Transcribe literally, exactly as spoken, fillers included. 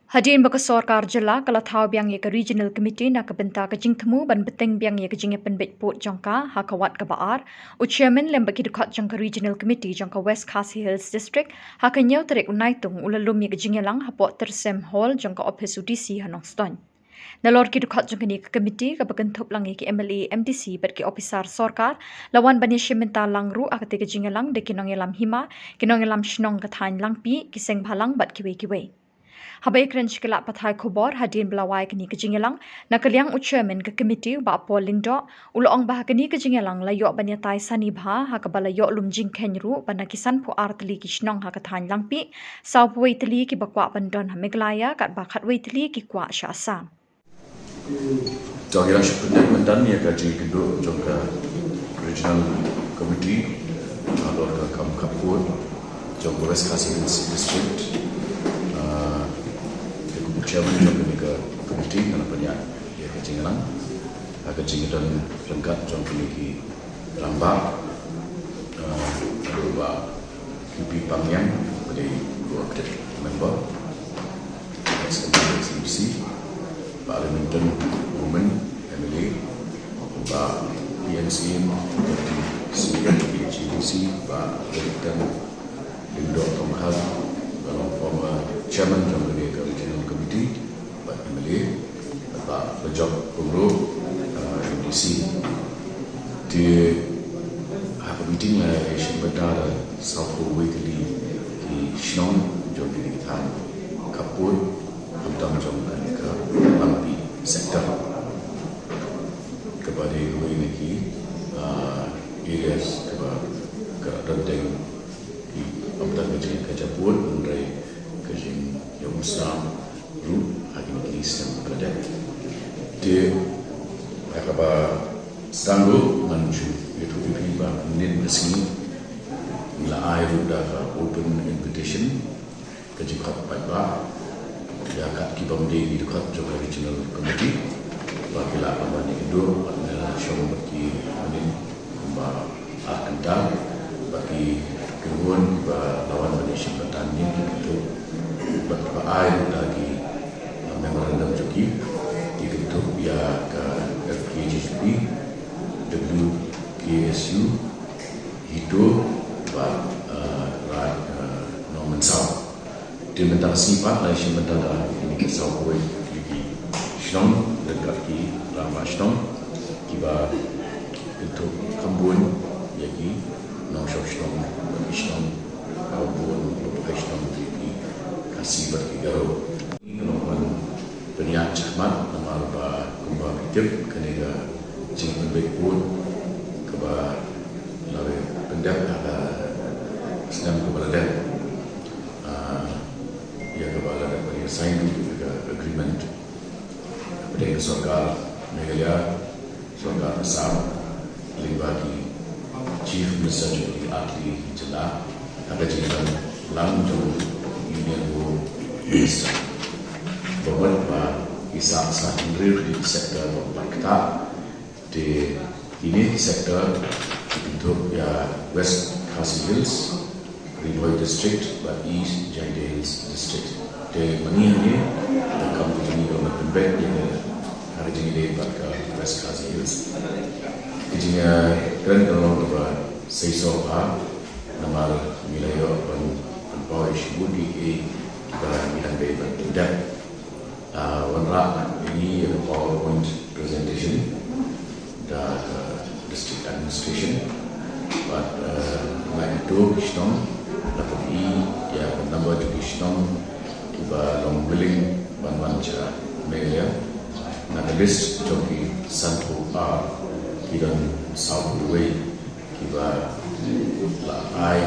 Hadien ba ka sorkar jylla ka la thaw biang ïa ka Regional Committee na ka bynta ka jingthmu ban bteng biang ïa ka jingïapynbeit pud jong ka ha ka wat kaba ar, u Chairman lem bad ki dkhot jong ka Regional Committee jong ka West Khasi Hills District ha ka hynñiew tarik u Naitung u la lum ïa ka jingïalang hapoh Tyrsem Hall jong ka ophis u D C ha Nongstoiñ. Nalor ki dkhot jong kane ka committee kaba kynthup lang ïa ki M L A, M D C bad ki ophisar sorkar la wan ban ïashim bynta lang ruh ha katei ka jingïalang da ki nongïalam hima, ki nongïalam shnong ka thaiñ Langpih, ki seng bhalang bad kiwei kiwei. Haba ïakren sha ki lad pathai khubor hadien ba la wai kane ka jingïalang, na ka liang u Chairman ka committee u Bah Paul Lyngdoh u la ong ba ha kane ka jingïalang la ïoh ban ïatai sani bha ha kaba la ïoh lum jingkheiñ ruh ba na ki sanphew ar tylli ki shnong ha ka thaiñ Langpih, sawphew wei tylli kiba kwah ban don ha Meghalaya katba khatwei tylli ki kwah sha Assam. To ngi dang shu pyndep mynta ïa ka jingïakynduh jong ka Regional Committee halor ka kam khappud jong ka West Khasi Hills District. Ah, ïa ka Chairman jong kane ka committee nga la pynïaid ïa ka jingïalang ha ka jingdon ryngkat jong kine ki rangbah, ah, Bah Q P Pangngiang, ba dei u active member, ex-M L A C D C, Bah Lamington Momin, M L A, Bah P N Syiem, Deputy C E M G D C, Bah Lamington Lyngdoh Tongkhar, ba long former chairman jong kane ka Regional Committee, bad M L A, bad Bah Bajop Pyngrope, uh, M D C. Te ha ka meeting la ïashim bynta da sawphew wei tylli ki shnong jong kine ki thaiñ khappud, khamtam jong kane ka Langpih sector. Kaba dei kawei na ki, uh, areas kaba ka don teng ki, ym tang ka jingkajapud, hynrei ka jingïaumsnam ruh ha kine ki snem ba la dep. Te ha kaba sdang ruh ngan shu ïathuh ïa phi ba mynnin ka sngi ngi la ai ruh da ka open invitation, ka jingkhot paidbah ïa kat ki bym dei ki dkhot jong ka Regional Committee ba ki lah ban wan ïakynduh bad ngi la shong bad ki mynnin kumba ar kynta, bad ki kynhun kiba la wan ban ïashim bynta mynnin ki kynthup bad kiba ai ruh da ki, uh, memorandum jong ki, ki kynthup ïa ka F K J G P, W K S U, HITO bad, uh, Raid, uh, Nongmynsaw. Te mynta ka sngi pat la ïashim bynta da kine ki sawphew wei tylli ki shnong ryngkat ki rangbah shnong kiba kynthup kham bun ïa ki nongshong shnong bad ki shnong, kham bun ki shnong ki Khasi bad ki Garo. Ngi long ban pynïaid shakhmat namar ba kumba phi tip kane ka jingpynbeit pud kaba la pyndep ha ka snem kaba la dep. Ah, ïa kaba la dep ban sign ïa ka agreement hapdeng ka sorkar Meghalaya, sorkar Assam, lyngba ki Chief Minister jong ki artylli ki jylla ha ka jingïalang jong u Union Home Minister. Ba mut ba ki sah sah hynriew tylli ki sector ba pat ktah. Te kine ki sector ki kynthup ïa West Khasi Hills, Ri Bhoi District bad East Jaintia Hills District. Te mynne hangne ka kam ka jong ngi ka long ban pynbeit ïa ka ha ka jingïadei bad ka West Khasi Hills. Ka jingkren ka long kaba seisoh bha namar ngi la ïoh ban pynpaw ïa shibun kiei kiei kiba ngi dang dei ban pyndep. Ah, wanrah ïa ngi ïa ka PowerPoint presentation da ka district administration. Bad, eh, la ïoh ki shnong, la pyni ïa ka number jong ki shnong kiba long willing ban wan sha Meghalaya. Na ka list jong ki sanphew ar ki don sawphew wei kiba la ai